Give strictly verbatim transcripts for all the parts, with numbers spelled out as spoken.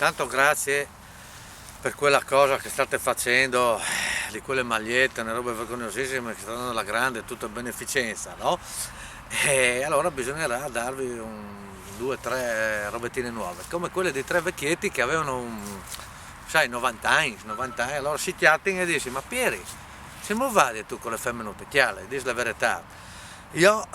Tanto grazie per quella cosa che state facendo, eh, di quelle magliette, una roba vergognosissima che sta andando alla grande, tutta beneficenza, no? E allora bisognerà darvi un, due, tre robettine nuove, come quelle dei tre vecchietti che avevano un, sai, novanta anni, novanta anni, allora si chiattano e dici: "Ma Pieri, se mu vadi tu con le femminute?" "Chiale, dis la verità. Io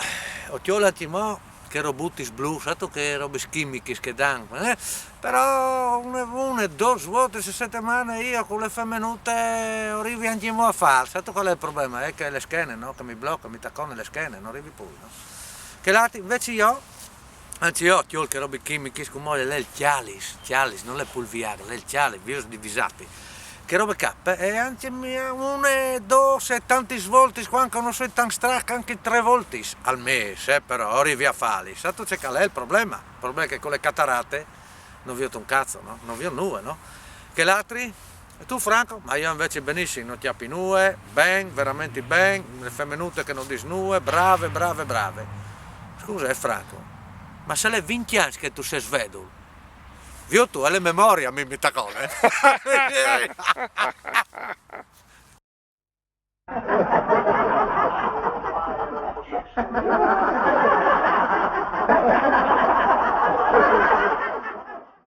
ho chiole anche mo che robutis blu, sa tu che robis chimichis che dan, eh? Però une, une, due volte a settimana io con le femminute arrivi anche mo a far. Sa tu qual è il problema? È che le schene, no? Che mi blocca, mi taccone le schene, non arrivi più, no?" Che l'altro invece io, anzi io, chiol che robi chimichis, come l'è il Cialis, Cialis, non l'è pul Viagra, l'è il Cialis, virus divisati. Che robe cappe, e anche mia une, due, e tanti svoltis, quando non sono tan strac, anche tre voltis al mese, eh, però arrivi a farli. Sa tu c'è qual è il problema? Il problema è che con le catarate non vi un cazzo, no? Non vi nulla, no? Che l'altri? E tu, Franco? Ma io invece benissimo, non chiappi nulla, ben, veramente ben, le femminute che non dis nulla, brave, brave, brave. Scusa, eh, Franco, ma se le vinti anni che tu sei svedo, viu tu, è la memoria, mi, mi tacone.